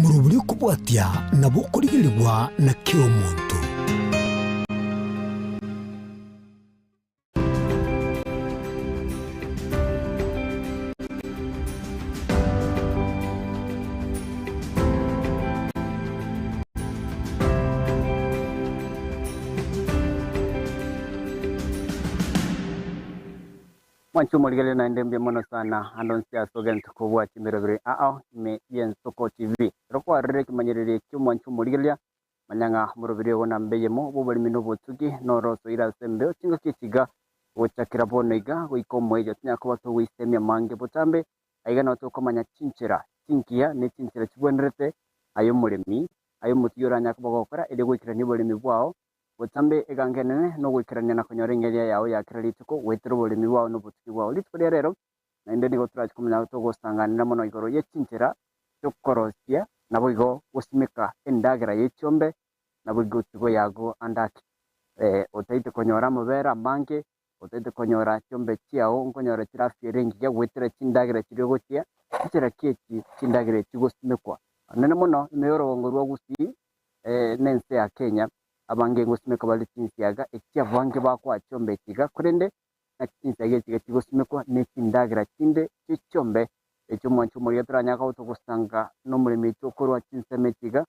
Omorobori okobwatia nabo okorigerigwa na kera omonto. Mwanche omorigereria naende mbuya mono sana ande onsi ase ogento kobua chimerobere ao ime y'Ensoko TV. Ekero kwarorire ekemanyererio ekio mwanche omorigereria, manya ng'a omoroberi ogo namba eyemo bw'oboremi na obotugi noro osoire ase embeo chingaki echi iga gochakera bono iga goika omoerio tinyara koba togoisemia amange botambe aiga nao tokomanya chinchera chingiya ne chinchera chibwenerete aye omoremi aye omotugi oranyare koba gokora erio goikerania oboremi bwao Botambe egango enene nogoikerania na konyora eng'eria yao ya kera rituko goetera oboremi bwao na obotuki bwao. Rituko ria rero naende nigo torache komanya togosanganera mono igoro ye chinchera chi'okorosia naboigo gosimeka endagera ye chiombe naboigo tigo yago ande ake. Otaete konyora amabere amange, otaete konyora chiombe chiao nkonyora chire afya ere engiya goetera chindagera chiria ogochia, chinchera ki echi chindagera echi chigosimekwa? Nene mono ime y'orogongo rwa Gusii nense ya Kenya, abange ngosimeka bare chinsiaga echi abange bakoa chiombe echi iga, korende naki chinsiaga echi iga chigosimekwa ne chindagera chinde chie chiombe echi omwancho omoria toranyare koba togosanga nomoremi oito korwa chinsemo echi iga,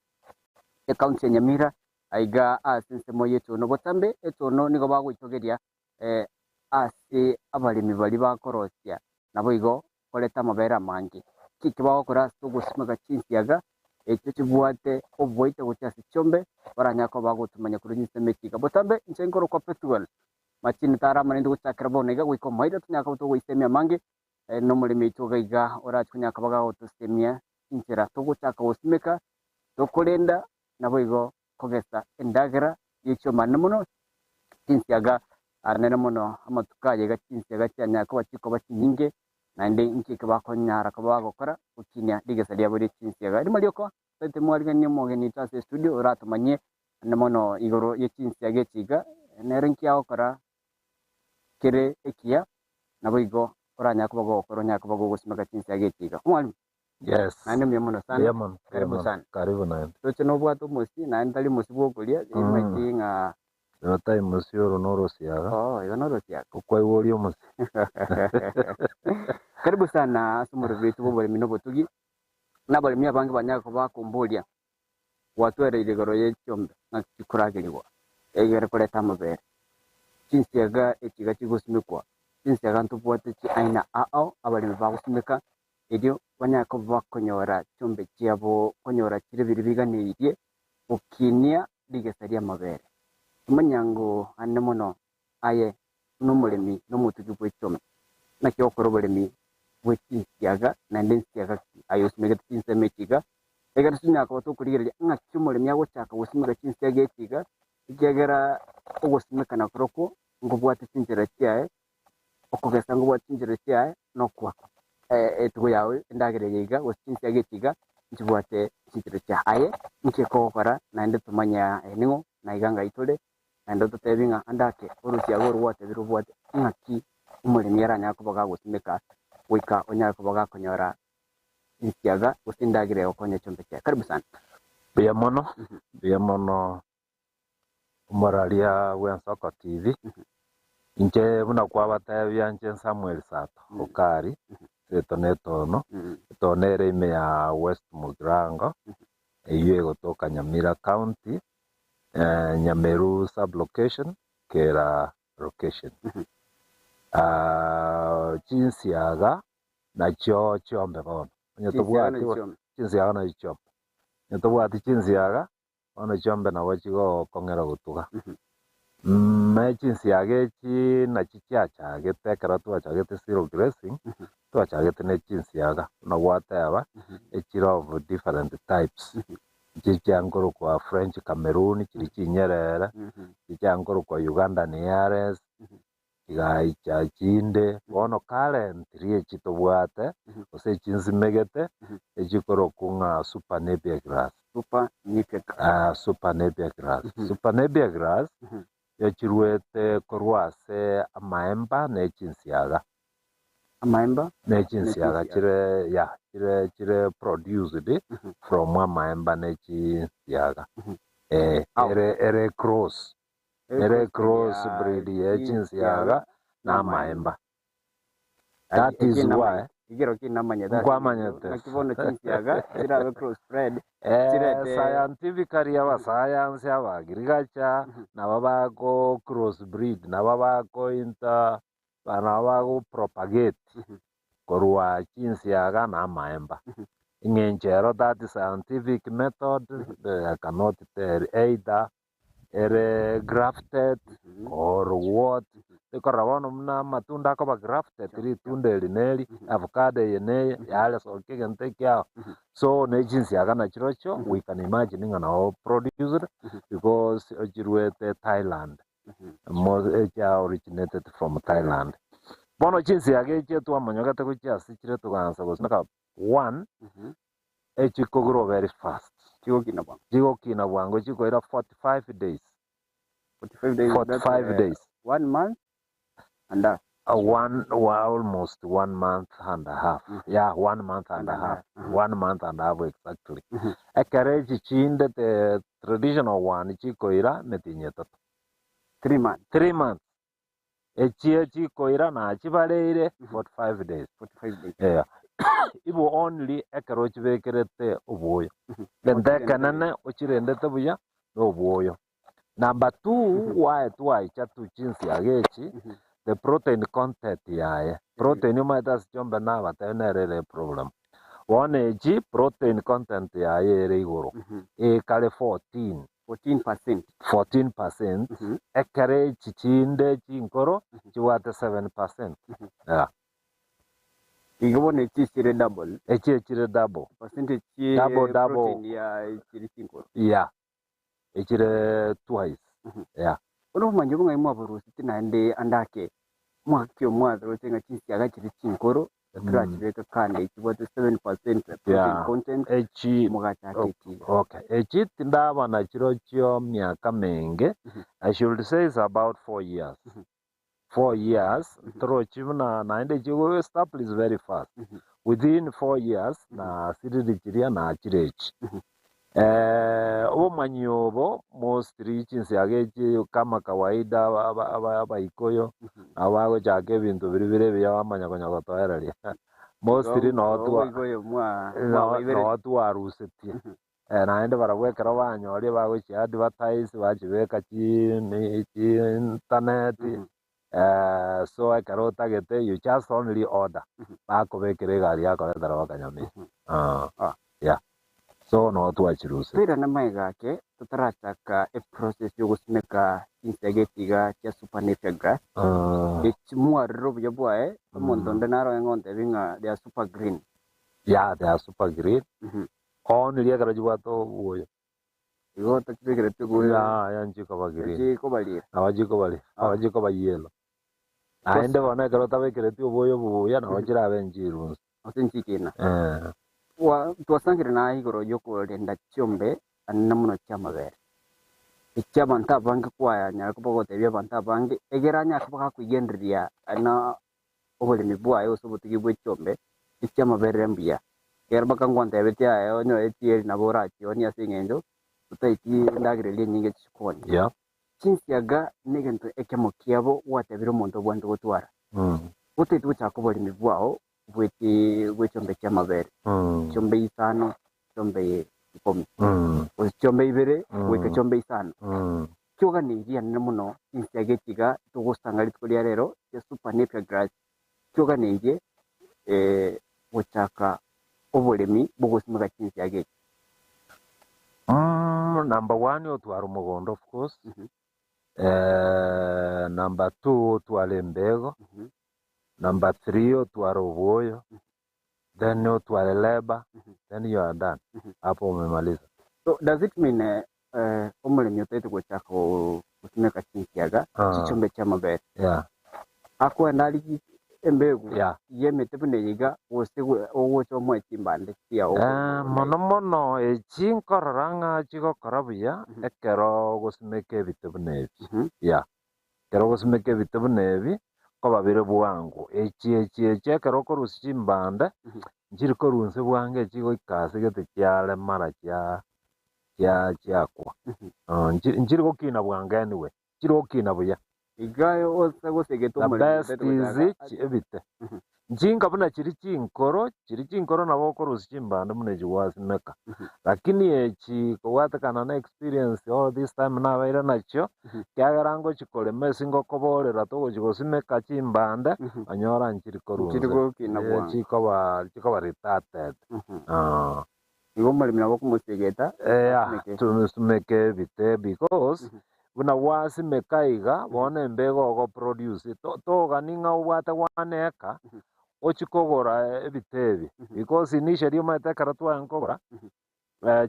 ecounty ya Nyamira aiga ase ensemo y'etono. Botambe etono nigo bagoitogeria ase abaremi baria bakorosia naboigo koreta amabere amange. Ki bagokora ase ogosimeka chinsiaga echio chibwate oboita gochia ase chiombe, baranyare koba bagotumanya korwa chinsemo echi iga. Botambe inche nkorokwa Pethuel, machini taramana inde gochakera bono iga goika omoerio tonyare koba togoisemia amange, nomoremi oito iga iga orache konyara koba gagotosemia chinchera togochaka gosimeka, tokorenda, naboigo kogesa endagera ye chiomane mono, chinsiaga nere mono amatuko aya iga chinsiaga chianyara koba chikoba chinyinge, naende inki eke bakonyara koba bagokora gokinia rigesa riabo rie chinsiaga. Erimo rioka toete mwariganie omogeni oito ase estudio oratomanyie naende mono igoro ye chinsiaga echi iga, nere nki agokora kere ekiya, naboigo oranyare koba gogokora onyare koba gogosimeka chinsiaga echi iga. Omwalimu. Yes. Naende mbuya mono sana. Mbuya mono. Mbuya Karibu mono. sana. Karibu naende. Toche nobwate omosie naende tari omosie bwokoria, Mm. imaeti ng'a Igo tai mosie oro norosiaga. oh igo norosiaga. Okwaigwa oria omosie. Karibu sana ase omorero oito bw'oboremi na obotugi. Na abaremi abange banyare koba bakomboria, gwatwereire igoro ye chiombe ng'aki chikoragerigwa, egere koreta amabere. Chinsiaga echi iga chigosimekwa, chinsiaga ntobwate chiaina ao abaremi bagosimeka Erio banyare koba bakonyora chiombe chiabo konyora chire biria biganeirie gokinia rigesa ri'amabere. Omonyango ande mono aye buna omoremi na omotugi bwe chiombe, naki ogokora oboremi bwe chinsiaga naende nsiaga ki aye osimegete chinsemo echi iga? Ekero tonyara koba tokorigereria ng'aki omoremi agochaka gosimeka chinsiaga echi iga, ekiagera ogosimeka nakorokwo nkobwate chinchera chiaye okogesa ngobwate chinchera chiaye na okoaka etugo yao endagera eye iga gose chinsiaga echi iga nchibwate chinchera chiaye. Aye inki ekogokora naende tomanye aye ning'o na iga ngai tore naende ototebi ng'a ande ake orusiaga oro gwatebire obwate ng'aki omoremi aranyare koba gagosimeka goika onyare koba gakonyora chinsiaga gose endagera egokonya chiombe chiaye. Karibu sana. Mbuya mono, mbuya mono Omoraria bw'Ensoko TV, inche buna kwabatebia inche Samuel Sato Okari, seto na etono, etono ere ime ya West Mugirango, eyio egotoka Nyamira County, Nyameru sub location, Kera location. Chinsiaga nachio chiombe bono, onye tobwati chinsiaga nachio chiombe, onye tobwati chinsiaga Bono chiombe nabo chigokong'era gotuga. Ne chinsiaga echi nachi chiachagete ekero twachagete zero grazing, twachagete ne chinsiaga buna gwateba, echire of different types. Nchi chiankorokwa French Cameroon, chiria chinyerere, nchi chiankorokwa Ugandan Hares, chigaicha chinde, bono currently echi tobwate, gose echi nsimegete, echikorokwa ng'a super napier grass. Super napier grass. Ah, super napier grass. Super napier grass, echiruete korwa ase amaemba ne chinsiaga. Amaemba Ne chinsiaga chire ya. chire chire produced from amaemba ne chinsiaga. Eh, Au. ere ere cross ere cross ya breed ye chinsiaga na amaemba. Ai, That is eki why namanyete. Ekero ki namanyete ase Nkwamanyete. naki bono chinsiaga chirabe cross bred Eh, chirete scientifically abasayansi aba agriculture nabo bako cross breed nabo bako inter nabo bago propagate korwa chinsiaga na amaemba. Eng'encho ero that scientific method I cannot tell either ere grafted or what. Rikorora bono buna amatunda akoba grafted ritunda eri na eri, avocado eye na eye, yaresokia egento ekiao. So ne chinsiaga nachirochio we can imagine ng'a nabo produced because ochiruete Thailand. Mo echia originated from Thailand. Bono chinsiaga echi twamonyogete gochia ase chire togansa gosimeka one, echikogrow very fast. Chigokina bwango. Chigokina bwango chikoira 45 days. 45 days, that's, 45 days. 1 month and a half. One, wa, almost 1 month and a half. Yeah, 1 month and And a a half. half. 1 month and a half exactly. Ekero echi chinde the traditional one chikoira emetienyi etato. 3 months. 3 months. Echie chikoira nachibareire 45 days. 45 days. Yeah. Ibo only ekero ochibekerete obuoyo. Gento ekenene ochirendete buya na obuoyo. Number 2 why twaicha tu chinsiaga echi the protein content yaye. Protein omanyete ase chiombe nabatebia nere ere problem. Bono echi protein content yaye ere igoro. Ekare 14. 14%. 14% ekere echi chinde chinkoro chibwate 7%. Yeah. Igo bono echi chire double. Echi echire double. Percentage chie Double, double. protein ya chiri chinkoro. Yeah. Echire twice. Yeah. Bono obomanyi bong'ai mwaboruseti naende andake mwakio mwaroche ng'a chinsiaga chiri chinkoro torachibeka kande chibwate 7% protein content Echi mogachaka echi. Okay. Echi tindaba na chirochio miaka menge. I should say it's about 4 years. 4 years torochi buna naende chigo establish very fast. Within 4 years na siriri chiria na chirechi. Obomanyi obo mostly chinsiaga echi kama kawaida abaikoyo nabo bagochaka ebinto biri bire ebiya bamanya konya gotoereria. Mostly noo twa Oboikoyo mwa mwabaibere. noo twarusetie. Naende barabwo ekero banyorie bagochi advertise bachibeka chi chi internet. So ekero otagete you just only order. Bakobekera egari yakoretera bakanyamira. Yeah. So noo twachirusetie. Toirane maiga ake totarachaka eprocess yogosimeka chinsiaga etiga chia super napier grass. Echi mwarire obuya bwaye omonto onde naro ng'ontebi ng'a they are super green. Yeah, they are super green. Only ekero chibwate obuoyo. Igo tochibekerete obuoyo. Yeah, yeah, nchikoba green. Chikobarira. Nabo chikobarira. Nabo chikoba yellow. Naende bono ekero otabekereti obuoyo buya nabo chirabe nchirunse. Ase nchikina. Twasangire na igoro yokorenda chiombe anene mono chiamabere. Echi abanto abange kwanyara koba gotebia abanto abange egera anyare koba gakoigendereria na oboremi bwaye gose obotugi bwa echiombe echiamabere mbuya. Ekero mpaka ngwantebetie aye onyore chieri nabo orachionie ase eng'encho totaeti endagera eria enyinge chikonya. Chinsiaga na egento ekemo kiabo gwatebire omonto obwenerete gotwara. Otaeti gochaka oboremi bwao bweti bwa echiombe chiamabere. Chiombe isano, chiombe ikomi. Gose chiombe ibere, goika chiombe isano. Kioganeirie anene mono chinsiaga echiga togosanga rituko ria rero chia super napier grass. Kioganeirie gochaka oboremi bogosimeka chinsiaga echi. Number 1 otware omogondo of course. Number 2 otware embego. Number 3 otware obuoyo. Then otware labor. Then you are done. Hapo umemaliza. So does it mean omoremi otaete gochaka gosimeka chinsiaga chichombe chiamabere? Akwenda ari embegu yemete buna iga gose ogocha omoe chimbande chiao. Mono mono echi nkorora ng'a chigokora buya ekero ogosimeka ebite buna ebi. Yeah. Ekero ogosimeka ebite buna ebi, Nkoba bire bwango. Echi echi echi ekero okorusia chimbande, nchiri korwa inse bwango echi goika ase gete chiaremara chia chia chiakwa. Nchiri gokina bwango anyway, nchiri gokina buya. Iga ose gosegete The omoremi best otete is gochaka chi ebite. Nchinka buna chiri chinkoro, chiri chinkoro nabo okorusia chimbande buna echi gwasimeka. Lakini echi kobwatekana na experience all this time nabeire nachio, ekiagera ngochi korema ase ngokoborera togochi gosimeka chimbande, onyora nchiri korwa Nchiri inse. gokina Eh, bwango. chikoba chikoba retarded. Ah. Igo omoremi nabo okomosegeta Eya, asimeke. tumeke ebite because buna gwasimeka iga bono embego ogo produce to- togani ng'a obwate one acre ochie kogora ebite ebi because initially omanyete ekero twaye kogora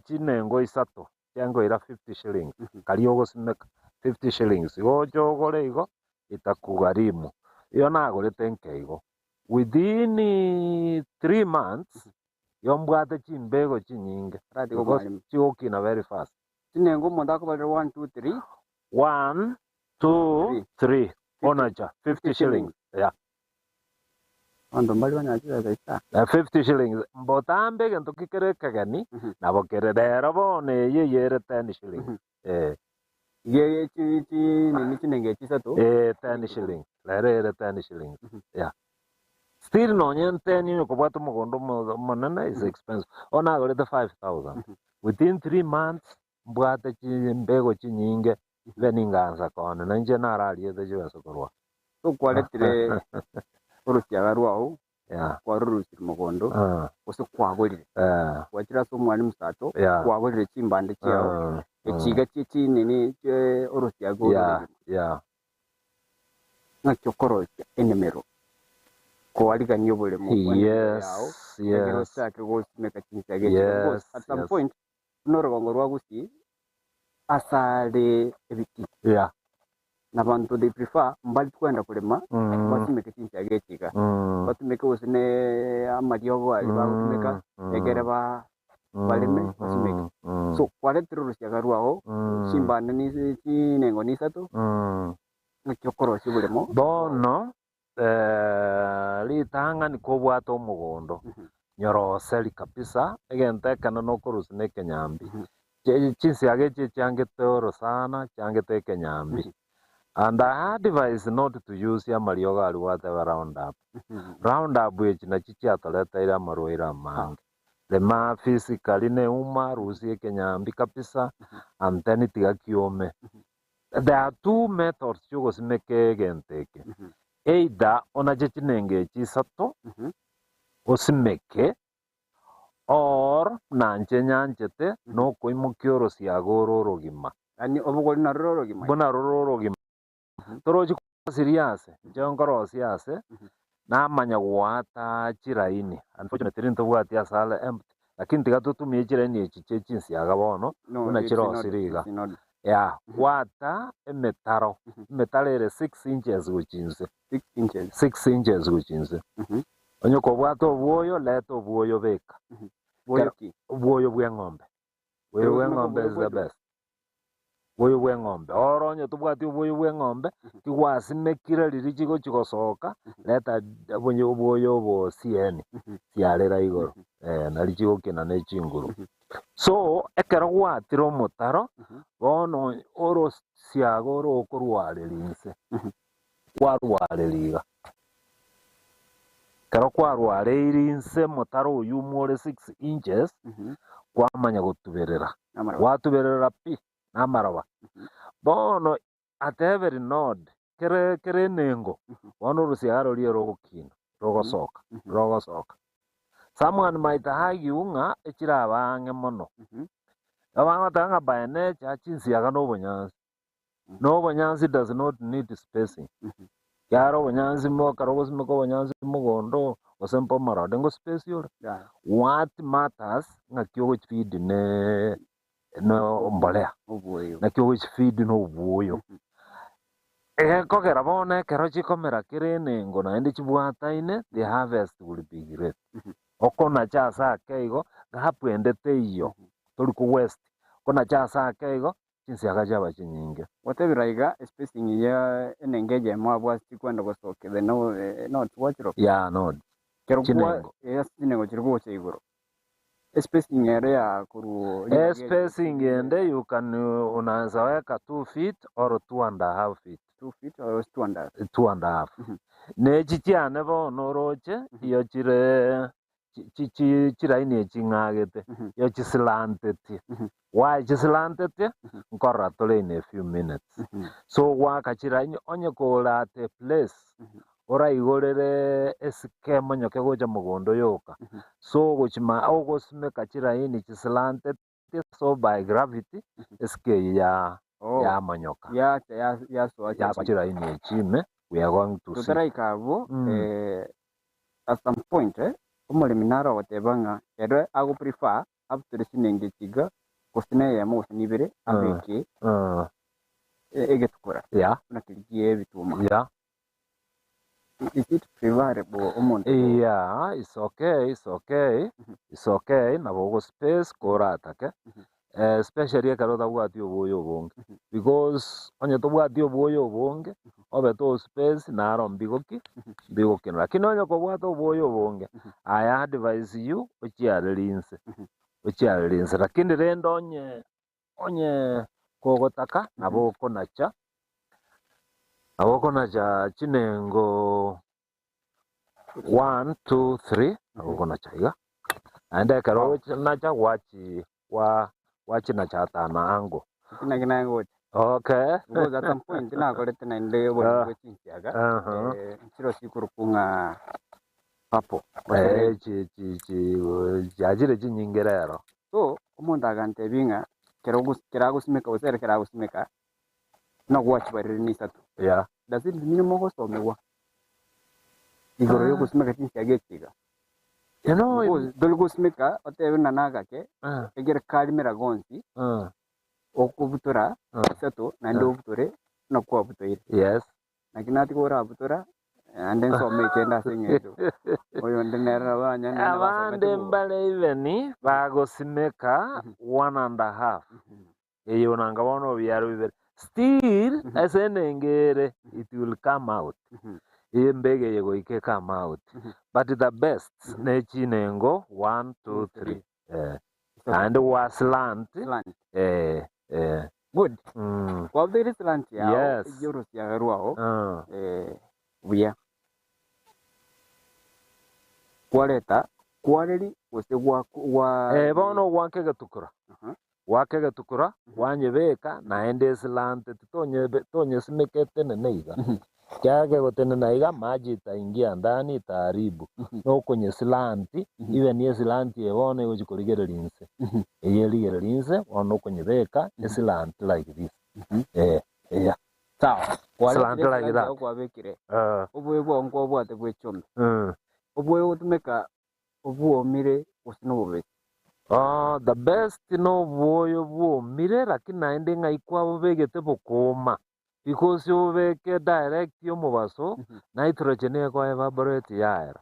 chinengo isato chiangoira 50 shillings karia ogosimeka 50 shillings gocha ogore igo itakugharimu. Igo nagorete nke igo within 3 months igo mbwate chimbego chinyinge Aratiga because omwalimu. chigokina very fast. Chinengo omonto akobarera 1 2 3 One, two, three. Onacha 50 shillings. Yeah. Abanto mbari banyora chibesa isa. 50 shillings. Mbotambe egento kikere ekegeni nabo kere rero bono eye yere 10 shillings. Eh, Iga chi chi nini chinengo echi isato. eh 10 shillings. Rero ere 10 shillings. Yeah. Still nonye 10 onye kobwata omogondo omonene is expensive. Bono nagorete 5000. Within 3 months mbwate chimbego chinyinge ibe ningansa koonia na inche narariete chibesa korwa. So kwaretire orusiaga rwao kwarurusire mogondo gose kwagorire. Gwachire ase omwalimu sato kwagorire chimbande chiao echiga chie chinini chie orusiaga oro orogima. Ng'aki okorosia enemero koarigania oboremo bwa enemero yao ekero ochake gosimeka chinsiaga echi because at some point buna orogongo rwa Gusii asare ebiti na abanto they prefer mbari kwenda korema basimeke chinsiaga echi iga batumeke gose ne amariogo aria bagotumeka ekere ba bareme basimeke. So kwaretire orusiaga rwao chimbande ni chinengo ni isato ng'aki okorosia oboremo. Bono ritang'ani kobwate omogondo nyoroseri kabisa egento ekene nokorusia na ekenyambi. Chinsiaga echi echiangete orosana chiangete ekenyambi. And I advise not to use amariogo aria gwateba round up. Round up echi nachi chiatoreteire amarwaire amange. Rema physically neuma rusia ekenyambi kabisa and then tiga kiome. There are two methods chiogosimeka egento eke. Either onache chinengo echi isato osimeke or nanche nyanchete nokoimokia orosiaga oro orogima. Yaani obogori naroro orogima. Buna roro orogima. Torochi kosiria ase, inche nkorosia ase, namanya goata chiraini. Unfortunately ntobwati ase are empty, lakini tiga totumie chiraini echi chie chinsiaga bono, No, buna it's in order, chirosire iga. it's in order. Yeah, gwata emetaro, emetaro ere 6 inches gochia inse. 6 inches. 6 inches gochia inse. Onye kobwate obwoyo, leta obwoyo beka. Bwoyo ki? Obwoyo bwa eng'ombe. Bwoyo bwa eng'ombe is the best. Bwoyo bwa eng'ombe. Oro onye tobwati obwoyo bwa eng'ombe, tigwasimekire riria chigochi gosoka, leta obwoyo obo CN, siarera igoro. Nari chigokina na echinguru. So, ekero gwatire omotaro, bono orosiaga oro okorwareria inse. Kwarwareria iga. Ekero kwarwareirie inse omotaro oywo umore 6 inches, kwamanya gotuberera. Amaroba. Gwatuberera pi na amaroba. Bono at every node kere kere enengo, bono orosiaga roria rogokina, rogosoka, rogosoka. Someone might argue ng'a echiraba ang'e mono. Abagoteba ng'a by nature chinsiaga na obonyansi. Na obonyansi does not need spacing. Kiagera obonyansi ekero ogosimeka obonyansi mogondo gose mpomorode ngo space ore. What matters ng'aki ogochifeed ne no mbolea. Obwoyo. Naki ogochifeed na obwoyo. Egekogera bono ekero chikomera kere enengo naende chibwataine, the harvest will be great. Okonacha ase ake igo, gap ende teiyo, tori ko waste. Okonacha ase ake igo, Chinsiaga chiaba chinyinge. Gotebera iga espacing ya enengo eyemo abwo ase chikwenda gosokia the no nodes gwachire Yeah, nodes. Kero kwa Chinengo. eh, ase chinengo chiri gocha igoro. Espacing ere ya korwa ribaga eri Espacing ende you can unaweza weka 2 feet or 2 and a half feet. 2 feet or 2 and a half. 2 and a half. Ne echi chiane bono oroche, iyo chire chi- chi- chi- chiraini echi ng'agete, iyo chisilantetie. Why chisilantetie? Nkorora tore in a few minutes. So gwaka chiraini onye kore at a place oraigorere esike emonyoke gocha mogondo yoka. So ogochima ogosimeka chiraini chisilantetie so by gravity esike eye ya Oh, yamonyoka. yacha ya- yasoa Yasoa chiraini echi ime we are going to see. Totaraika abwo Mm. eh, at some point eh, omoremi naro ogoteba ng'a ere ago prefer abutore chinengo echi iga gose na eyemo gose na ibere abeke egetukora Yeah. buna keria kie ebituma. Yeah. Is it preferable omonto Yeah, it's okay, it's okay, it's okay, nabo ogo space koratake, especially ekero otabwati oboyo obonge, because onye tobwati oboyo obonge, obe to space naro mbigoki, mbigokina. Lakini onye kobwate oboyo obonge, I advise you ochiarerie inse, ochiarerie inse. Lakini rende onye onye kogotaka nabo okonacha, nabo okonacha chinengo one, two, three, nabo okonacha iga. Naende ekero ogochinacha gwachi gwa gwachinacha at an angle. Eki naki nagocha. Okay. Because at some point nakorete naende oboremi bwe chinsiaga, nchire chikorokwa ng'a purple. Eh, chi chi chi chiachire chinyinge rero. So, omonto agantebia ng'a kero ogos kero agosimeka gose ere kero agosimeka, buna gwachibarire na isato. Yeah. Does it mean mogosomigwa igoro ya ogosimeka chinsiaga echi iga? You know, it, Because tori gosimeka otebe buna nagake, ekero karimera gonsi, okobutora isato naende obutore buna kwabutoire. Yes. Naki natiga orabutora, naende nsome ekende ase eng'encho oyonde nere nabo anyare naende Abande basomete bobe. mbare even bagosimeka one and a half eye onanga bono obiaro bibere still ase enengo ere it will come out embega eye goika e come out but the best ne chinengo one two three eh naende gwa slant Slant. eh eh Good. mm. Kwabutoire slant yao, Yes. eyio orosiaga rwao, buya. Kwareta kwareri gose gwa gwa Eh, bono gwaka egetukura gwaka egetukura gwanyebeka naende eslant tonye tonyesimeka etenene iga kiagera kegotenena iga maji itaingia ndani itaharibu nokonyeslant even eslant eye bono egochi korigereria inse eye erigereria inse bono okonyebeka eslant like this eh eya Sawa. Slant Kwaretire like eslant that. yao kwabekire. Oboyo bwao nkwabwate bwe echombe. Oboyo ogotumeka obwomire gose nobobese. Oh, the best nobwoyo bwomire lakini naende ng'ai kwabobegete bokoma because obobeke direct omobaso nitrogen eko evaporate yaera.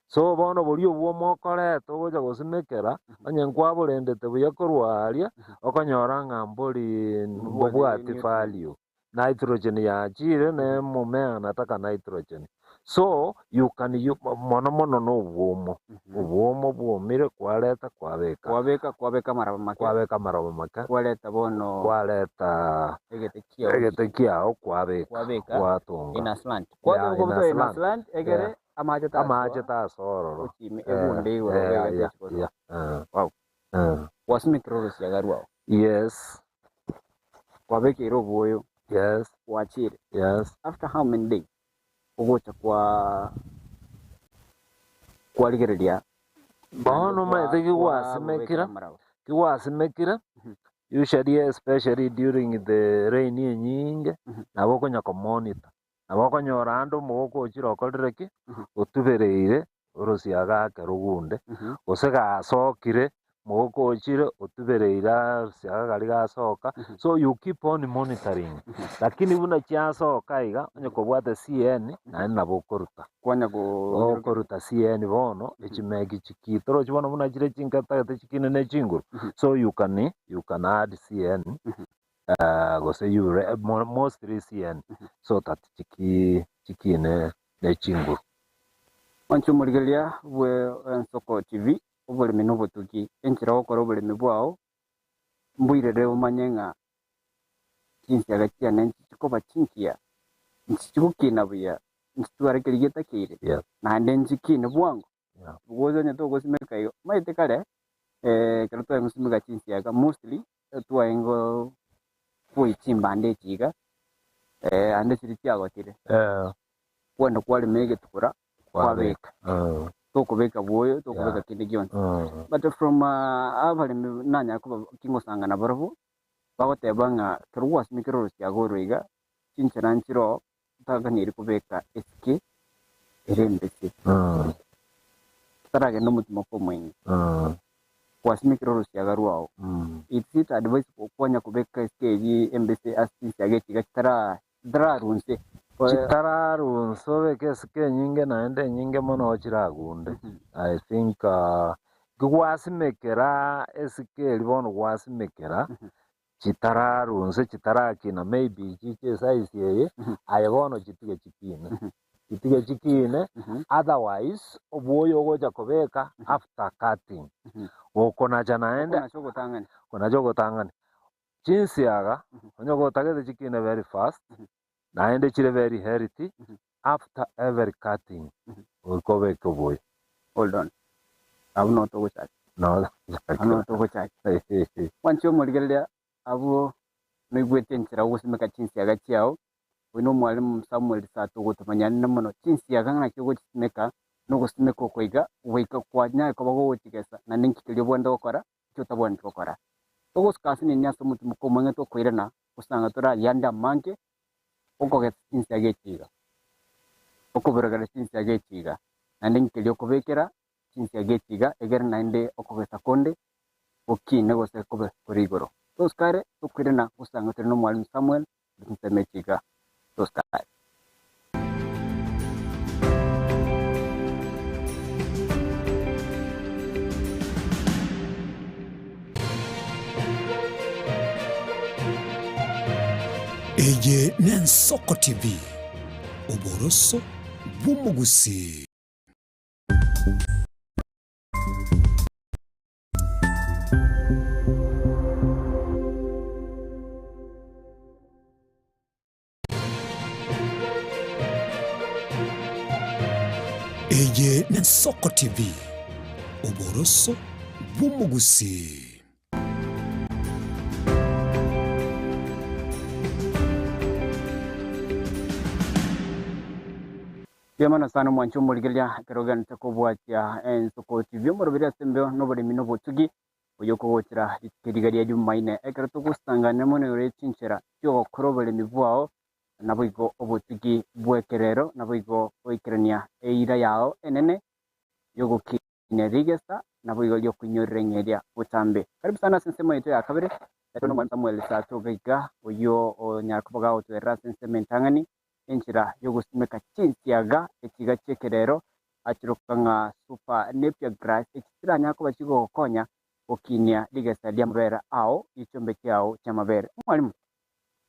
So bono boria obwo mokoreta ogocha gosimekera onye nkwaborendete buya korwa aria okonyora ng'a mbori mbobwati value. Nitrogen yachire na emomea anataka nitrogen. So you can you mono mono na obwomo obwomo bwomire kwareta kwabeka. Kwabeka kwabeka amaraba make. Kwabeka amaraba make. Kwareta bono Kwareta egete kiao. egete kiao kwabeka Kwabeka gwatonga. in a slant. Yeah, Kwabeka in a okobutora in a slant. slant egere Yeah. amache tasoa Amache tasoa ororo. gochia egunde igoro Yeah, egete yeah, gosoa. yeah. Wow. Gwasumekire orosiaga rwao. Yes. Kwabekeire obwoyo. Yes. Gwachire. Yes. After how many days ogocha kwa kwarigereria Bono omanyete ki gwasimekire, ki gwasimekire, usually especially during the rain enyinge, nabo okonya ko monitor. Nabo okonyora ande omogoko ochire okorire ki, otubereire orosiaga ake rogunde, gose gasokire, omogoko ochire otubereire orosiaga karia gasoka, so you keep on monitoring. Lakini buna chiasoka iga, onye kobwate CN, naende nabo okoruta. Kwanya go Okoruta CN bono, echimeki chikite, oroche bono buna chire chinketagete chikine ne chinguru, so you can you can add CN. Gose urea, mostly CN, so that chiki chikine ne chinguru. Mwanche omorigereria bwe Ensoko TV, oboremi na obotugi, enchera ogokora oboremi bwao, mboirere omanye ng'a chinsiaga chiane nchichikoba chingiya, nchichigokina buya, nchitware keria getakeire, Yes. naende nchikine bwango. Yeah. Gocha onye togosimeka igo, omanyete kare, ekero tware gosimeka chinsiaga mostly, twaenge kwoyia chimbande echi iga, ande chiria chiagotire, Eh, kwenda kwarema egetukura, kwabeka. kwabeka. Mm, Tokobeka bwoyo, tokobeka Yeah. kende gionsi. mm, But from abaremi nanyara koba kingosanga nabarabwo, bagoteba ng'a ekero gwasimekire orosiaga oro iga, chinchera nchire oo, otaganeiri kobeka esike ere embese. mm, Totaragenda omotima kwa omoingi. Gwasimekire orosiaga rwao. Is it advisable kwanya kobeka esike eyio embese ase chinsiaga echi iga chitara chitararunse? Chitararunse obeke esike enyinge naende enyinge mono chiragunde. I think uh, gwasimekera esike eri bono gwasimekera chitararunse chitarakina maybe chiche esize eye aye bono chitige chikine chitige chikine otherwise obwoyo ogocha kobeka after cutting gokonacha naende Okonacha ogotang'ani. konacha ogotang'ani chinsiaga onye gotagete chikine very fast naende chire very healthy after every cutting goika obeke obwoyo Hold on. Abwo no togochaka. no Abwo no togochaka. Mwanche omorigereria abwo noigwete enchera ogosimeka chinsiaga chiao, oyo na omwalimu Samuel Sato ogotomanya nene mono chinsiaga ng'a naki ogochisimeka, na ogosimeka oko iga, goika kwanyare koba gogochigesa naende nki keria obwenerete gokora, nki otabwenereti gokora. Togosuka ase nini ase omotimoko omong'e tokoirana, gosanga torayande amange, okogesa chinsiaga echi iga, okoborogera chinsiaga echi iga, naende nki keria okobekera chinsiaga echi iga, egere naende okogesa konde gokine gose kobe kore igoro. Tosuka are, tokoirana gosanga tore na omwalimu Samuel, nseme echi iga, tosuka are. Eye n'Ensoko TV, oboroso bw'omogusii. Eye n'Ensoko TV, oboroso bw'omogusii. Mbuya mono sana omwanchi omorigereria ekero ogenderete kobwatia Ensoko TV omoroberi ase embeo na oboremi na obotugi oyo okogochera rituko riga ria Jumaine ekero togosangana mono igoro ye chinchera chiogokora oboremi bwao naboigo obotugi bw'ekerero naboigo goikerania eira yao enene yogokinia rigesa naboigo riokoinyorera eng'eria botambe. Karibu sana ase ensemo yaito ya kabere ekero nomwanchi Samuel Sato iga oyio onyara koba gagotwerera ase ensemo entang'ani enchera yogosimeka chinsiaga echiga chi'ekerero achiroka ng'a super napier grass echi chiranyare koba chigogokonya gokinia rigesa ri'amabere ao gichombe chiao chi'amabere. Omwalimu,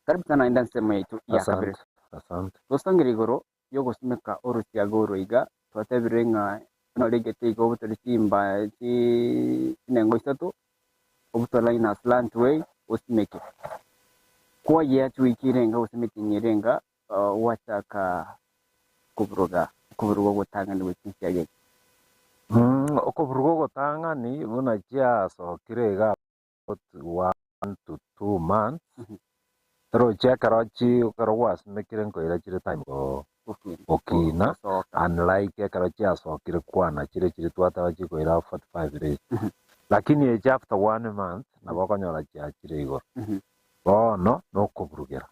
karibu sana naende ensemo yaito ya kabere. Asante, asante. Tosangere igoro yogosimeka orosiaga oro iga, twatebire ng'a noregete iga obutore chimba chinengo isato, obutore in a slant way osimeke. Kwayia chiwiki irenga gose emetienyi irenga gwachaka koburuga okoburuga ogotang'ani gwe chinsiaga echi. Okoburuga ogotang'ani buna chiasokire iga about 1 to 2 months torochi ekero chi ekero gwasimekire nkoira chire time go gokina Gosoka. unlike ekero chiasokire kwana chire chiri twateba chikoira 45 days lakini echi after one month nabo okonyora chiachire igoro bono nokoburugera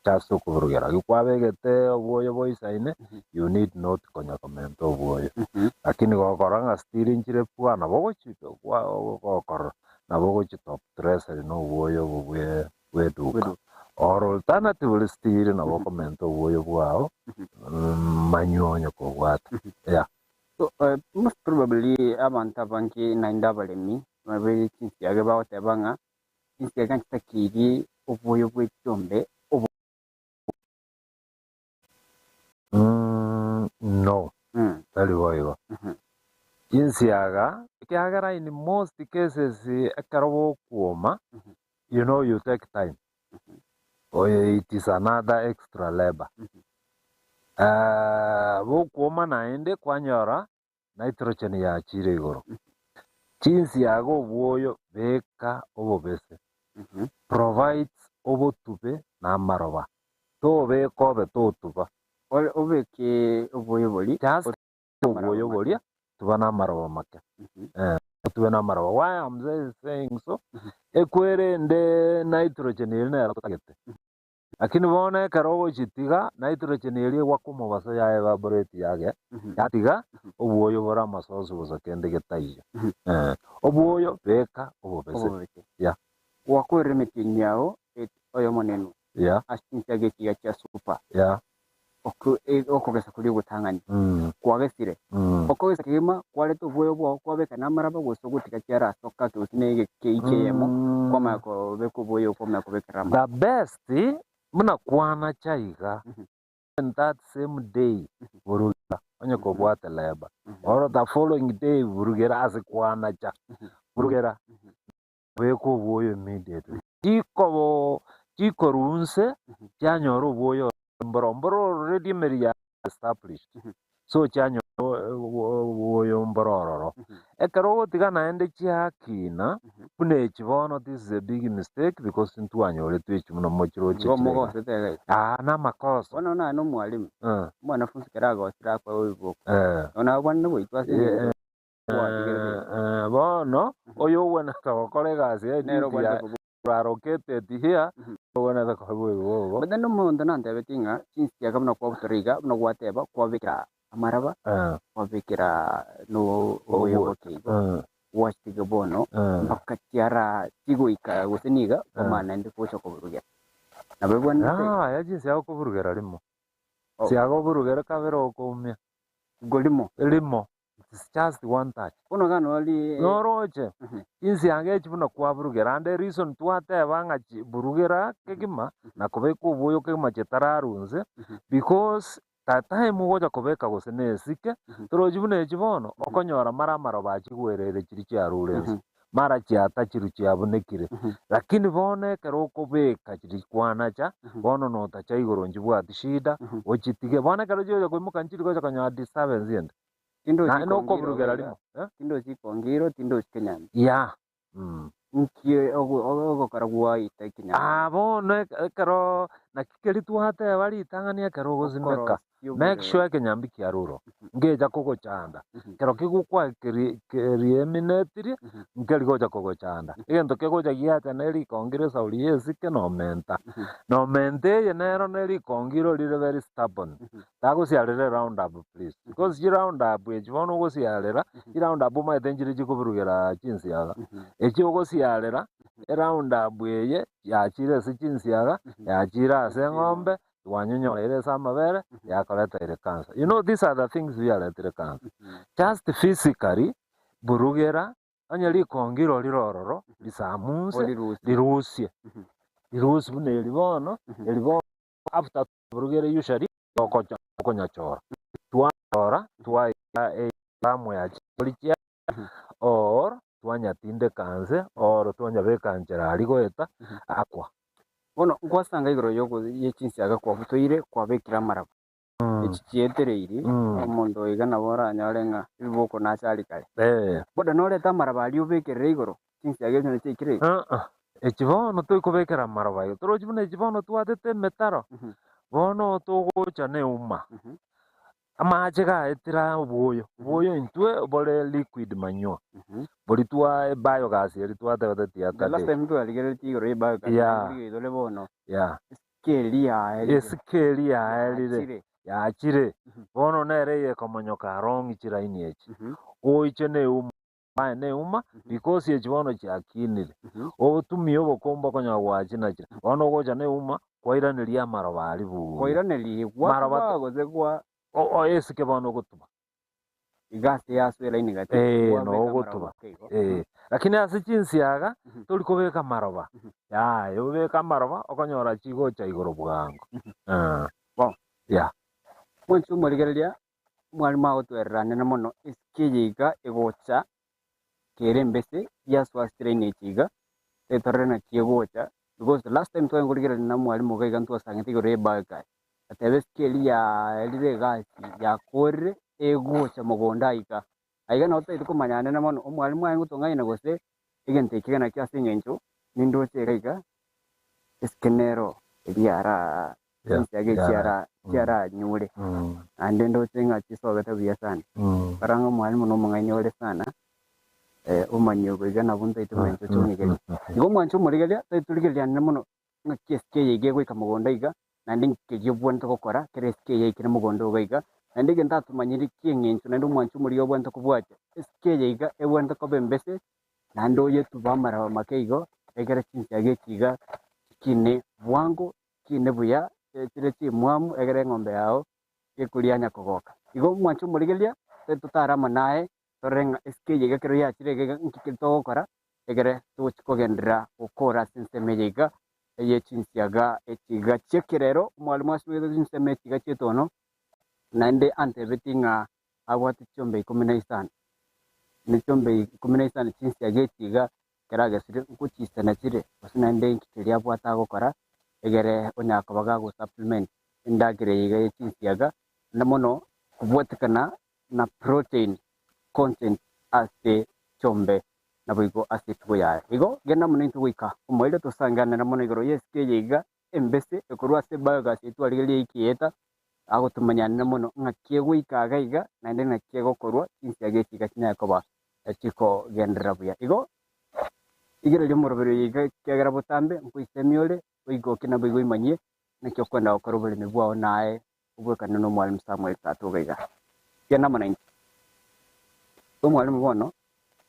just okoburugera gikwabegete obwoyo boisaine you need not konya komenta obwoyo lakini gokora ng'a still nchire poor nabo ogochi gokorora nabo ogochi top dress na obwoyo obo bwe bweduka or alternatively still nabo okomenta obwoyo bwao manyuonyo kobwata yeah. So, most probably abanto abange naende abaremi babe chinsiaga bagoteba ng'a chinsiaga nchitakiri. Oboyo bwe chiombe obo. Mm, no, tari boigo. Chinsiaga, ekiagera in most cases ekero bokwoma, you know you take time. It is another extra labour. Bokwoma naende kwanyora nitrogen yachire igoro. Chinsiaga obwoyo beka obobese, provides obotube na amaroba. Tobeka obe totuba. Obeke obwoyo boria. Just obwoyo boria tuba na amaroba make. Otube na amaroba. Why am saying so? Ekwerende nitrogen eria nero totagete. Lakini bono ekero ogochitiga, nitrogen eria egwaka omobaso ya evaporate yage, yatiga obwoyo bore amasoso bosa kende getaiyo. Obwoyo beka obobese. Obobese. Yeah. Gwakorire emetienyi yao oyomo nenwe Yeah. ase chinsiaga echiga chia super. Yeah. Okogesa koria ogotang'ani kwagesire. Okogesa kegima kwareta obwoyo bwao kwabeka namaraba gose ogotiga chiarasoka gose na egekei ki'eyemo kwamanya kobeka obwoyo kwamanya kobekerera amaraba. The best buna kwanacha iga in that same day burugera onye kobwate labour or the following day burugera ase kwanacha burugera beka obwoyo immediately chikobo chikorwa nse chianyora obwoyo mboro mboro already emeri ya established so chianyora obwoyo mboro ororo. Ekero ogotiga naende chiakina buna echi bono this is a big mistake because ntwanyoretwe echi buna mochiroche Igo chire iga. mogosete iga iga. Aa namakoso. Bono naye nomwalimu, Eh. omwanafunsi ekero agosire akoe oiboko, Eh. nonya nabwanire goitwa ase eng'encho Bono oyo ogwenerete gokora egasi yaye Nere duty obwenerete yaye kobu- allocated here ogwenerete koba oigo But then omonto nantebetie ng'a chinsiaga buna kwabutora iga buna gwateba kwabekera amaraba kwabekera no oboyoboke igo gwachitiga bono mpaka chiara chigoika gose niga kwamanya naende gocha koburugera. Nabo ebwenerete Yaya chinsiaga okoburugera rimo. Oh. Nsiaga oburugere kabere okoumia. Igo rimo. Rimo. It's just one touch. Bono iga nori Noroche, chinsiaga echi buna kwaburugera, ande reason twateba ng'a chi burugera kegima na kobeka obwoyo kegima chitararunse, because the time ogocha kobeka gose na esike, torochi buna echi bono, okonyora mara amaroba achigwereire chiria chiarure nse, mara chiatachirwe chiabunekire. Lakini bono ekero okobeka chiria kwanacha, bono notacha igoro nchibwati shida, ochitige. Bono ekero chigocha koimoka nchiri gocha konyora disturbance ende. Tindochi Naende kongiro nokoburugera iga, rimo, eh? tindochi kongiro, tindochi kenyambi. Yeah. Mm. Nki ogokora gwaita ekenyambi? Ah, bono ekero naki keria twateba ritang'ani ekero ogosimeka, Okorosia make sure oboremo. ekenyambi kiarure oo, ngecha kogochanda. Ekero kegokwa keri kerieminetirie, nkeri gocha kogochanda. Egento kegocha giacha ne rikongiro esauri ya esike nomenta. Nomenta eye nero ne rikongiro rire very stubborn. Tagosiarera eround up please. Because chiround up echi bono ogosiarera, chiround up omanyete nchire chikoburugera chinsiaga. Echi ogosiarera, eround up eye yachire ase chinsiaga, yachire ase eng'ombe, twanyonyoreire ase amabere, yakoreteire cancer. You know these are the things biaretire cancer. Just physically, burugera, onye rikongiro rire ororo, risamunse, rirusie. Rirusie buna eri bono, eri bono after Burugere usually tokocha tokonyachora twachora twaira efamu ya chingori chia or twanyatindeka nse or twanyabeka nchera aria goeta akwa. Bono nkwasanga igoro yogo ye chinsiaga kwabutoire kwabekire amaraba echi chietereiri omonto oyo iga nabo oranyore ng'a ebiboko nache aria kare. Boda norete amaraba aria obekerere igoro chinsiaga echio nachiaikire iga. Aa, echi bono toikobekera amaroba igo, torochi buna echi bono twatete emetaro, bono togocha na euma, amache gaetire aa obwoyo, obwoyo intwe bore liquid manure, boria twa ebiogas eria twatebete The last tiatadire. time twarigereretie igoro ye biogas, Yeah. rigereria tore bono, Yeah. esike eria yaerire. Esike eria yaerire, Yachire. yachire, bono nere eye ekomonyoka along chiraini echi, oiche na euma. Aye neuma, because echi bono chiakinire. Otumie obokombe okonyora gwachinachire. Bono ogocha neuma, kwairaneria amaroba aria buya. Kwairaneria Maroba gwatuba gose gwa O- o- esike bono ogotuba. iga ase yaswa elaini gati. Eh, gwabeka no amaroba ogotuba. ake igo. Eh, lakini ase chinsiaga, tori kobeka amaroba. Yaya obeke amaroba okonyora chigocha igoro bwango. Eh. Bono. Yeah. Mwanche omorigereria, omwalimu agotwerera nene mono esike eye iga egocha kere embese yasoa ase chiraini echi iga, tetorore naki egocha because the last time tware korigereria na omwalimu iga iga ntwasangete igoro ye biogas, agateba esike eria yaerire egasi yakorire egocha mogondo aiga. Aiga nabo totaete komanya nene mono omwalimu aye ngotong'aina gose egento eke naki ase eng'encho nindoche iga iga esike nero eria yara Yeah, chinsiaga echi yara. yara Mm. chiaranyure Mm. naende ndoche ng'a chisogete buya sana. Mm. Rora ng'a omwalimu nomong'aini ore sana omanyie obo iga nabo ntaete mwanche oche ong'igerie. Igo omwanche omorigereria tari torigereria nere mono ng'aki esike eye iga egoika mogondo iga naende nkeria obwenerete gokora kera esike eye yaikire mogondo iga iga. Naende egento atomanyiri ki'eng'encho naende omwanche omorigereria obwenerete kobwatia esike eye iga ebwenerete koba embese naende oyetube amaraba make igo egere chinsiaga echi iga chikine bwango chikine buya chire chimwamu egere eng'ombe yao gekoria anya kogoka. Igo omwanche omorigereria tari totare amo naye torore ng'a esike eye iga ekero yachire iga iga nki keri togokora egere togochi kogenderera gokora ase ensemo eye iga eye chinsiaga echi iga chi'ekerero. Omwalimu asimegete chinsemo echi iga chi'etono naende antebetie ng'a abwate chiombe ikomi na isano, ne chiombe ikomi na isano chinsiaga echi iga ekero agesire nkochiisana chire gose naende inki keria abwate agokora egere onyare koba gago supplement endagera eye iga ye chinsiaga naende mono kobwatekana na protein content ase chiombe naboigo ase etugo yaye. Igo genda mono intwe goika omoerio tosangeranere mono igoro y'esike eye iga embese ekorwa ase biogas etwarigereria ekieta agotomanyanera mono ng'aki egoika iga iga naende ng'aki egokorwa chinsiaga echi iga chinyare koba chikogenderera buya. Igo rigereria omoroberi oyo iga ekiagera botambe nkoisemia ore oigoke naboigo oimanyie naki okwenda gokora oboremi bwao naye obwekane nomwalimu Samuel tata iga iga. Genda amo nainche. Omwalimu bono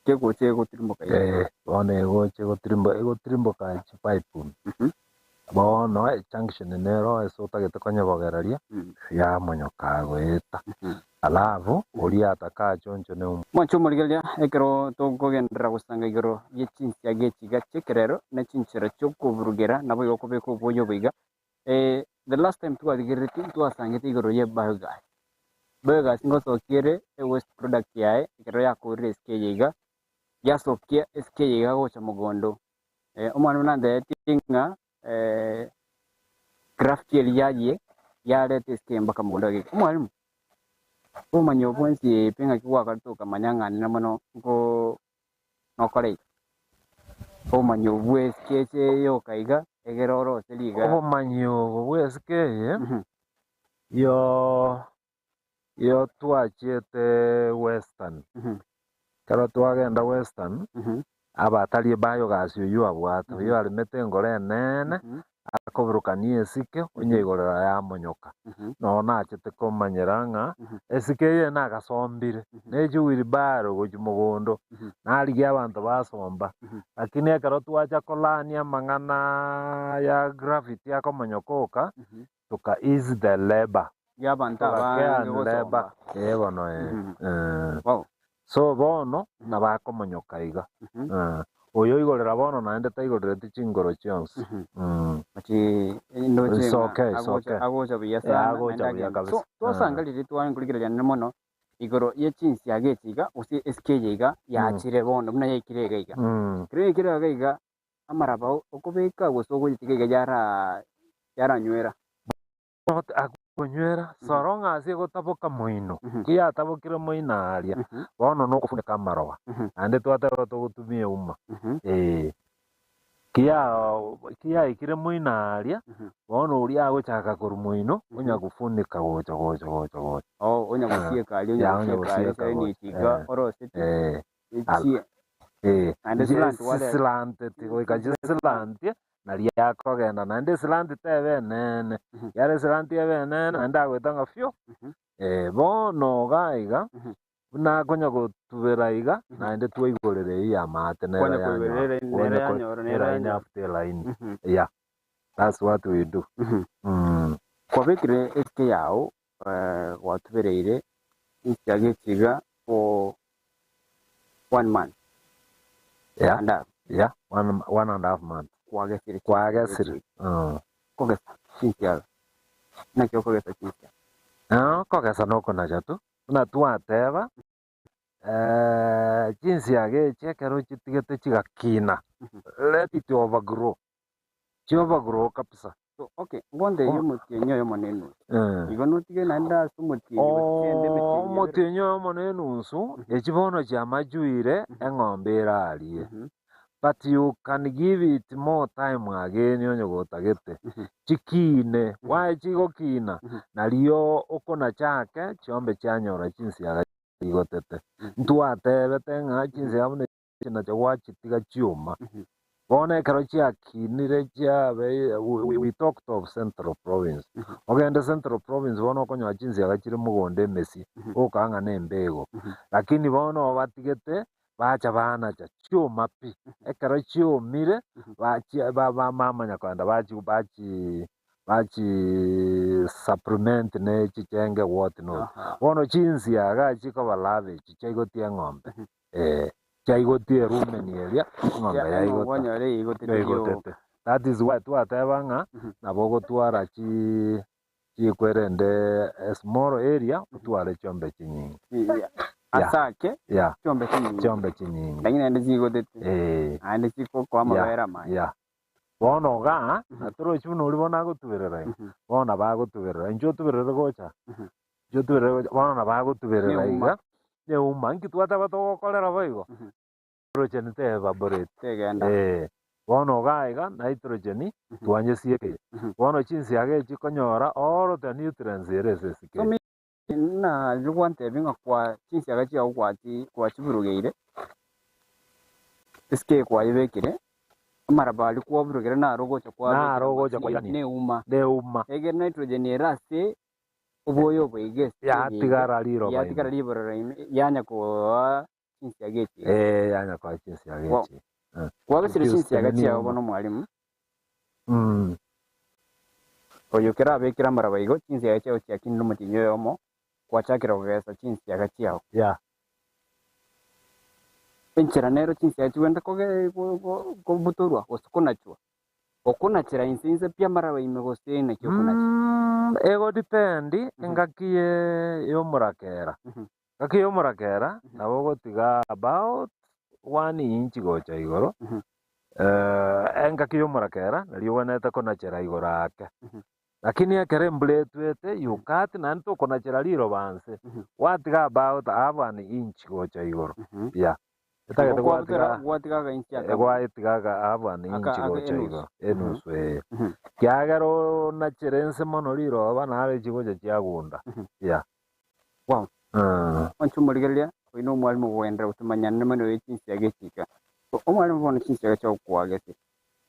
kegocha egotirimboka iga. Eh, bono egocha egotirimboka egotirimboka chipipe ime. Mhm. Bono ejunction nero ase otagete konyebogereria, Mm. yamonyoka goeta. Mhm. Alafu oria atakache onchone omo. Mwanche omorigereria ekero tokogenderera gosanga igoro ye chinsiaga echi iga chi'ekerero ne chinchera chi'okoburugera naboigo okobeka oboyo obo iga. Eh, the last time twarigereretie ntwasangete igoro ye biogas. Biogas ngosokia ere e waste product yaye ekero yakorire esike eye iga, yasokia esike eye iga gocha mogondo. Eh, omwana buna antebetie ng'a eh, graft eria yayie yareta esike eye mpaka mogondo iga. Omwalimu, omanye obwensi pi ng'aki gwakorete okamanya ng'a nere mono nko nokore iga. Obomanyi obwo bw'esike eche yoka iga, egere orose riga. Obomanyi obo bw'esike eye yo yo twachiete Western. Ekero twagenda Western, abatari biogas oyio abwate, oyio aremete engoro enene, akoburukania esike onye igorera yamonyoka. Nonya nachete komanyera ng'a esike eye nagasombire, ne chiwheelbarrow gochia mogondo, narigia abanto basomba. Lakini ekero twacha kolania amang'ana ya gravity akomonyoka oka, toka ease the labour. Y'abanto Togakea abange labour gosomba. eh bono eh. Eh. Wow. So bono nabakomonyoka iga. Eh. Oyo oigorera bono naende taigorereti chingoro chionsi. Mm. Ati ndoche It's ng'a okay, it's agocha okay. agocha buya Eh, sana agocha naende buya agende. kabisa. So twasanga riria tware nkorigereria naende mono igoro ye chinsiaga echi iga gose esike eye iga yachire bono buna yaikire iga iga. Mm. Ekero yaikire iga iga amaraba okobeka gose ogoyetiga iga yara yaranywera. Akonywera soro ng'a ase egotaboka moino, ki yatabokire moino aaria, bono nokofuneka amaroba, naende twateba togotumia euma, eh. Ki yaikire moino aaria, bono oria agochaka korwa moino, onya gofunika gocha gocha gocha gocha. Oh, onya gosieka aria, onya Ya, onya gosieka aria, gosieka esaini gocha, echi iga eh. oroseti, Eh. echie. Eh, Naende slant ware- sisiranteti goika chisirantie naria akogenda naende esiranti tebe enene yare esiranti ebe enene naende agoeta ng'a fio eh, bono iga iga buna akonya gotubera iga naende twaigorera eyio ya maate nero Kwanya koigorera yanyora ere- nero Kwanya ko- yanyora, nero elaini yanyora. after elaini yeah that's what we do mm. Kwabekire esike yao eh, gwatubereire insiaga echiga for one month yeah and a half. yeah one, one and a half month. Kwagesire Kwagesire. Kogesa chinsiaga. Naki okogesa chinsiaga? Okogesa nokonacha tu, buna twateba, chinsiaga echi ekero ochitigete chigakina, let it overgrow, chi overgrow kabisa. So okay, ngontebi omotienyi oyomo na enusu. Igo notige naende ase omotienyi gose chiende emetienyi ebere. Omotienyi oyomo na enusu, echi bono chiamachuire eng'ombe erarie. But you can give it more time again onye gotagete, chikiine, why chigokina? Nario okonachake chiombe chianyora chinsiaga chigotete. Ntwatebete ng'a chinsiaga buna echi nacho gwachitiga chioma. Bono ekero chiakinire chiabe we talked of Central Province. Ogende Central Province bono okonyora chinsiaga chire mogondo emesie, ogokaa ng'a nembego. Lakini bono obatigete bacha banacha chioma pi. Ekero chiomire, bachia ba- ba- bamanya kogenda bachi bachi bachi supplement ne chichenge what not. Bono chinsiaga chikoba lavage chiaigotia eng'ombe, eh, chiaigotia erumeni eria, eng'ombe yaigota. Kwanyora eigotete yoka. Yaigotete. That is why twateba ng'a nabo ogotwara chi chikwerende a small area otware chiombe chinyinge. Ase ake Yeah, chiombe chinyinge. chiombe chinyinge. Lakini naende chigotete. Eh. Naende chikokoa amabere amange. Yeah. Bono igaa, natorochi buna oria bono agotuberera iga, bono nabo agotuberera, inchuo otuberere gocha, inchuo otuberere gocha, bono nabo agotuberera Neuma. iga, neuma, nki twateba togokorera boigo? Nitrogen te evaporate. Tegenda. Eh, bono igaa iga nitrogen twanyesiekire. Bono chinsiaga echi chikonyora all the nutrients ere ase esike. So me na riria gwantebia ng'a kwa chinsiaga chiago gwachi gwachiburugeire, esike kwayebekire, amaraba aria kwaburugire naro ogocha kwabekera Naro ogocha ne- kwairania. neuma. Neuma. Egere nitrogen ere ase oboyo obo iga esike eye iga, Yatigara riroba ime. yatigara ribororo ime, yanya koa chinsiaga echi. Eh, yanya koa chinsiaga Wow. echi. Eh. Kwagesire Reduce chinsiaga the chiao minimum. bono mwalimu, Oyo kerabekere amaraba igo, chinsiaga chiao chiakinire omotienyi oyomo, gwachakire kogesa chinsiaga chiao. Yeah. Enchera nero chinsiaga chigwenerete koge- go- go- kobutorwa gose konachwa, okonachera inse inse pi amaraba ime gose naki okonacha? Ego depend engaki ye yomorakera. Engaki yomorakera nabo ogotiga about one inch gocha igoro, engaki yomorakera nario ogwenerete konachera igoro ake. Lakini ekero embura etwete you cut naende tokonachera riroba nse, gwatiga about half an inch gocha igoro, yeah. Etagete Igo kwabutora gwatiga gwatiga againchi akamo. gwatiga aga half an inch Aka- aka gocha enusu. igoro, enusu eh. Kiagera onachere nse mono riroba naro chigocha chiagunda, yeah. Wow. Onche omorigereria, oyo nomwalimu ogogenderera gotomanyana nemenwa ye chinsiaga echika. So omwalimu bono chinsiaga chiagokwagete,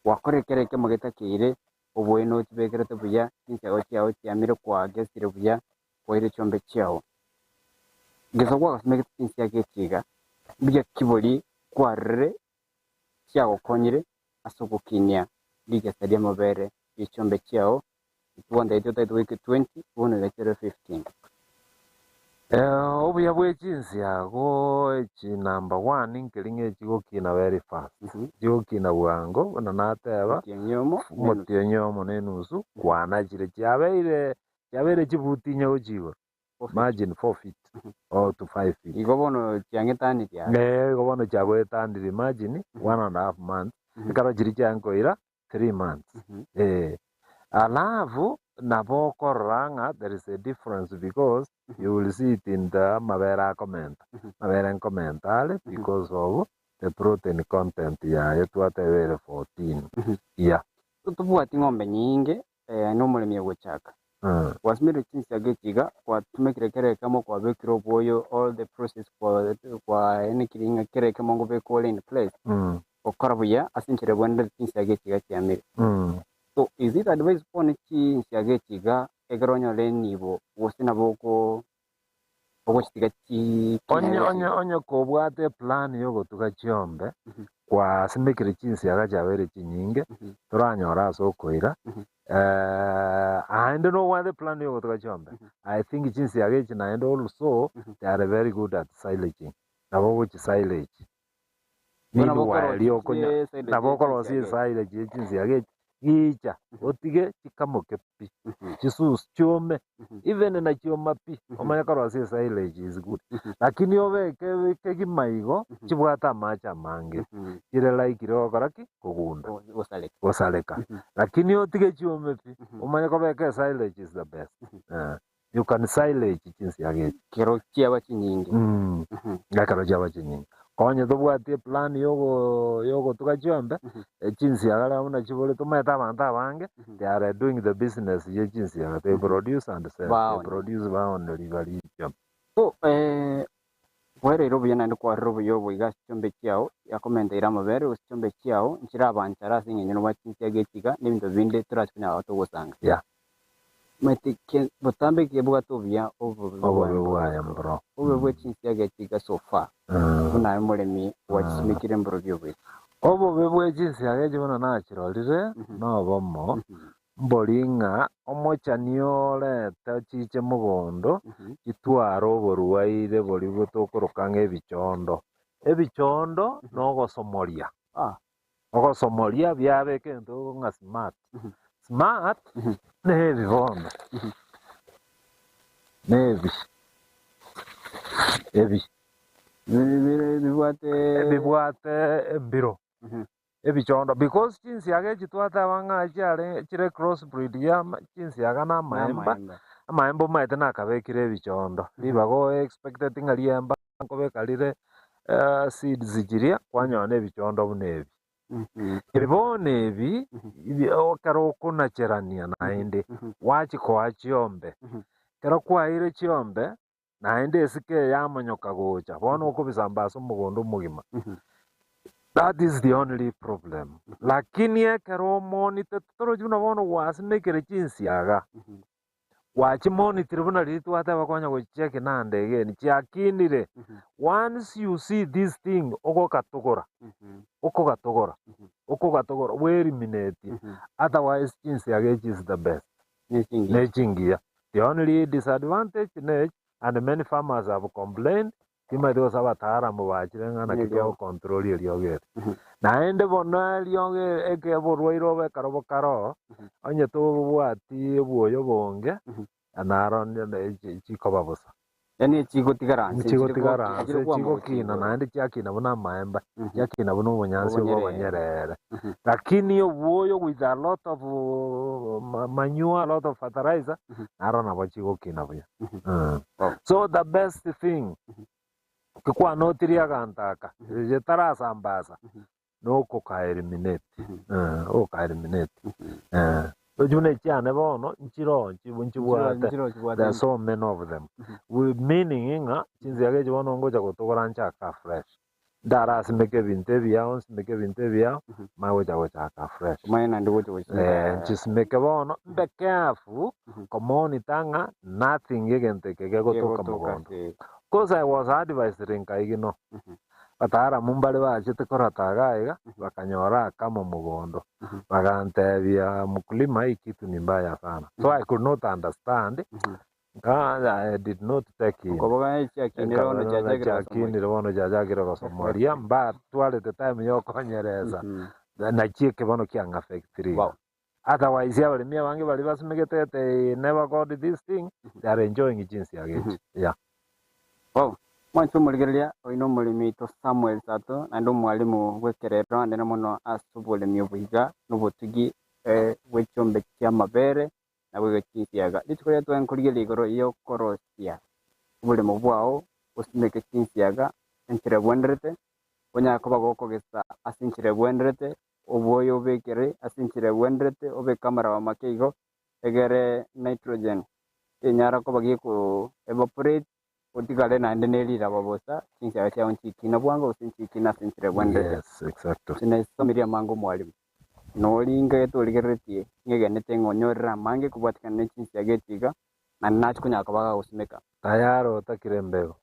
gwakorire kera ekemo getakeire, oboene ochibekerete buya, chinsiaga chiao chiamire kwagesire buya, kwaire chiombe chiao. Gesa kwagasomegete chinsiaga echi iga, mbuya ki boria kwarorire chiagokonyire ase ogokinia rigesa ri'amabere ye chiombe chiao, intwe totagete goika 20, bono iga chire 15. Obuya bwe chinsiago echi number one nkeri ng'a echigokina very fast, chigokina bwango buna nateba, Omotienyi omo na enusu. omotienyi omo na enusu kwanachire chiabeire chiabeire chibuti inye gochia igoro. Imagine 4 feet or to 5 feet. Igo bono chiang'etanirie are. Eh, igo bono chiagoetanirie imagine 1.5 months ekero chiria chiankoira 3 months. Eh, alafu nabo okorora ng'a there is a difference because you will see it in the amabere akomenta. Amabere nkomenta are because of the protein content yaye twateba ere 14. Yeah. Totobwati ng'ombe nyinge nomoremi ogochaka. Gwasimire chinsiaga echi iga, gwatumekire kera ekemo kwabekire obwoyo all the process kwaenekire ng'a kera ekemo ngobeka ore in place, gokora buya ase enchera ebwenerete chinsiaga echi iga chiamire. So is it advised bono chinsiaga echi iga ekero onyore enibo gose nabo oko ogochitiga Onye chikinere onye onye kobwate eplan yogotuga chiombe, kwasimekire chinsiaga chiabeire chinyinge, toranyore ase okoira, aende nobwate eplan yogotuga chiombe, I think chinsiaga echi naende also they are very good at silaging, nabo ogochi silage. Bono Meanwhile bokorosia okonya chisaida nabo chie okorosia chinsiaga echi. esaida chie chinsiaga echi gicha otige chikamoke pi chisusu chiome even na chioma pi omanye korosia esilage is good lakini obeke kegima igo chibwate amache amange chire likely gokora ki? Kogunda Gosareka. gosareka lakini otige chiome pi omanye kobeka esilage is the best eh, you can silage chinsiaga echi. Kero chiaba chinyinge. Mm. Ekero chiaba chinyinge. Konye tobwati eplan yogo yogotuga chiombe, chinsiaga rero buna chibore tomaete abanto abange, they are doing the business ye chinsiaga, they produce and sell, they Baonia. produce baonia ribaria chiombe. So eh, kwereire obuya naende kwarire obuya obo iga ase chiombe chiao, yakomenteire amabere gose chiombe chiao nchire abanchara ase eng'encho nobwate chinsiaga echi iga, na ebinto binde torache konyara togosanga. Yeah. Omanyete ki botambe kebwate obuya obobe bwaye Obobe mboro. bwaye mboro. Obobe bwe chinsiaga echi iga so far, buna aye omoremi gwachisimekire mboro bioboigo. Obobe bwe chinsiaga echi buna nachirorire nobomo, mbori ng'a omochani orete chiche mogondo chitware oborwaire boria tokoroka ng'a ebichondo. Ebichondo nogosomoria. Ogosomoria biabe egento ng'a smart. Smart nebi bono, nebi, ebi. Bibwate Bibwate embiro, ebichondo because chinsiaga echi twateba ng'a chiare chire cross breed ya ama chinsiaga na amaemba, amaemba omanyete nakabekire ebichondo, ribaga o expecteti ng'a riemba. Nkobeka rire seeds chiria kwanyora nebichondo buna ebi. Ebi bono ebi ekero okonacherania naende gwachikoa chiombe, ekero kwaeire chiombe naende esike eye yamonyoka gocha bono okobisamba ase omogondo omogima. That is the only problem. Lakini ekero omonitete torochi buna bono gwasimekire chinsiaga. Gwachimonitire buna riria twateba konya gochicheki nande again, chiakinire. Once you see this thing ogogatogora, okogatogora, okogatogora, bw'eliminate. Otherwise chinsiaga echi is the best. Nechingiya. The only disadvantage nech and many farmers have complained, Timanyeti gose abataalamu bachire ng'a naki kegokontrol eriogi eri. Naende bono eriogi eke oborwaire obo ekero bokare oo, onye tobwati obwoyo obonge, naro chikoba bosa. Yaani chigotigara nse, Chigotigara nchiri nse, kwama chigokina gochia naende chiakina buna amaemba, Mhm. chiakina buna obonyansi obo Obonyerere. obonyerere. Lakini obwoyo with a lot of manure, a lot of fertilizer, naro nabo chigokina buya. Wow. So the best thing, kikwanotiri aganto aka, getarasambasa, nokoka eliminate, ogoka eliminate. Roche buna echiane bono, nchiroo nchibwate, Nchiroo chibwate. there are so many of them. Meaning ng'a, chinsiaga echi bono ngocha gotogora nchake afresh. Ndarasimeke ebinto ebiao, nsimeke ebinto ebiao, manye gocha gochaka afresh. Omanye naende gocha gochimeka. Eh, nchisimeke bono, mbe careful, komonitor ng'a nothing egento eke gegotoka Gegotoka mogondo. ase. Course I was advised nkaigino, bataalamu mbare bachete korata iga iga, bakanyora akamo mogondo, bagantebia mkulima hii kitu ni mbaya sana. So I could not understand, nka I did not take in. Okoboga echiakinire bono chiachakire gosomoria. Chiakinire bono chiachakire gosomoria, mbatwarete time ya okonyeresa, naki eke bono kiang'affectire iga. Wow. Otherwise abaremi abange baria basimegete they never got this thing, they are enjoying chinsiaga echi, yeah. Wow. Mwanche omorigereria, oyo nomoremi oito Samuel Sato, naende omwalimu bw'ekerero ande mono ase oboremi oboiga na obotugi bwe chiombe chi'amabere naboigo chinsiaga. Rituko riria twankorigereria igoro y'okorosia oboremo bwao osimeke chinsiaga enchera ebwenerete, onyare koba gokogesa ase enchera ebwenerete, Obwoyo obekere ase enchera egwenerete, obeke amaraba make igo, egere nitrogen tenyara koba geku evaporate, otigare naende ne riraba bosa, chinsiaga chiao nchikina bwango gose nchikina ase enchera egwenerete. Yes, exactly. Inche nasomirie amange omwalimu, nori ngagete origereretie ng'egenete ng'a onyorire amange kobwatikana ne chinsiaga echi iga, naende nachia konyara koba gagosimeka. Tayari otakire embego.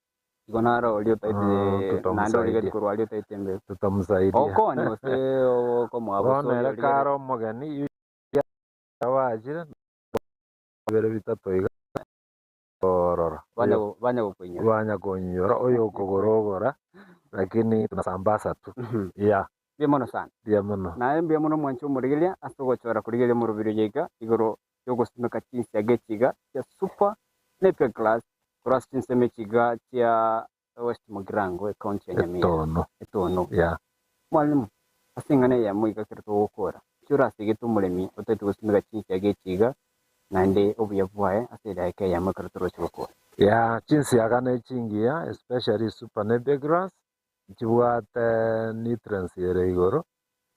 Igo naro oria otaete Ah, naende tutamsaidia. origetie korwa aria otaete mbegu. Tutamsaidia. Okonya gose okomoa bosa Bono oria ere origeretie. kare omogeni usually abachire bibere bitato iga orora Banya go- banya gokoinyora. banya koinyora oyo okogora ogora. Lakini tunasambasa tu. Yeah. Mbuya mono sana. Mbuya mono. Naye mbuya mono mwanche omorigereria ase ogochora korigereria omorobiri oyo iga igoro yogosimeka chinsiaga echiga chia super napier grass korwa ase chinsemo echiga chia West Mugirango ecounty ya Nyamira Etono. Etono. Yeah. Mwalimu, ase eng'ana eyemo iga ekero togokora, inki orasegete omoremi otaete gosimeka chinsiaga echiga naende obuya bwaye ase edaika eyemo ekero toroche gokora? Yeah, chinsiaga ne chingiya especially super napier grass nchibwate nutrients ere igoro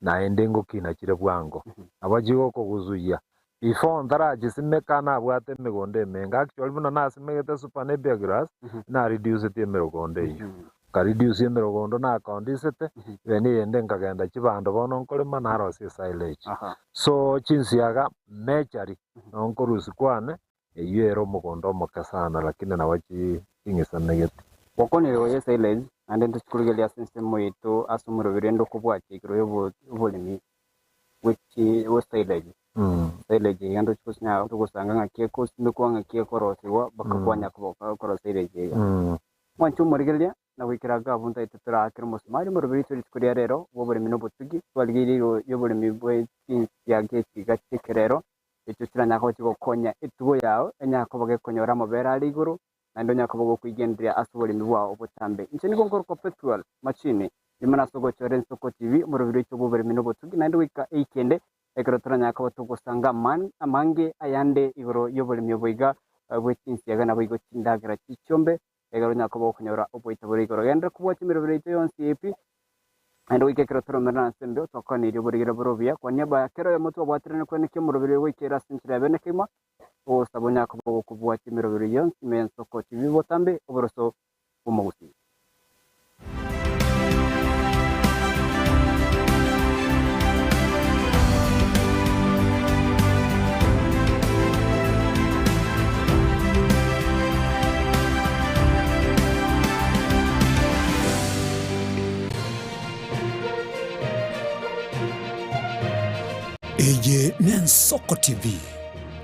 naende ngokina chire bwango. Nabo chigokogusuia. Before ntarachisimeka nabwate emegondo emenge. Actually buna nasimegete super napier grass, na reduceti emerogondo eyio. Nka reduce emerogondo nakondisete, then eyende nkagenda chibando bono nkorema narosia esilage. So chinsiaga majorly noo nkorusia kwane, eyio ere omogondo omoke sana lakini nabo chi ching'isanegete. Gokwanera igoro ye silage, naende ntochikorigereria ase ensemo yaito ase omorobio rende okobwatia igoro y'oboremi bwe silage. Silage iga ntochi gosinya togosanga ng'aki ekosimekwa ng'aki ekorosigwa mpaka kwanya koba okorosia silage iga. Mwanche omorigereria na goikera iga abwo ntaete toraakere omosumari omorobio oito rituko ria rero bw'oboremi na obotugi, twarigereire igoro y'oboremi bwe chinsiaga echiga chi'ekerero echio chiranyare koba chigokonya etugo yao enyare koba gekonyora amabere are igoro naende onyare koba gokoigendereria ase oboremi bwao obotambe. Inche nigo nkorokwa Pethuel Machini, nyuma nase ogochora Ensoko TV, omorobiri oito bw'oboremi na obotugi, naende goika eikende ekero toranyare koba togosanga amange ayande igoro y'oboremi obo iga bwe chinsiaga naboigo chindagera chi'chiombe, ekero onyare koba gokonyora oboita bore igoro. Genderera kobwatia emeroberi yaito yonsi pi, naende goika ekero toromerane ase embeo, twakwanirie oborigera bore obuya. Kwa niaba ya kera oyomo twabwaterane kweneka omoroberi oyo goika ere ase enchera ya bene kegima, Ogosaba onyare koba gokobwatia emeroberi yonsi ime y'ensoko chibi botambe oboroso bw'omogusii. Eye n'Ensoko TV.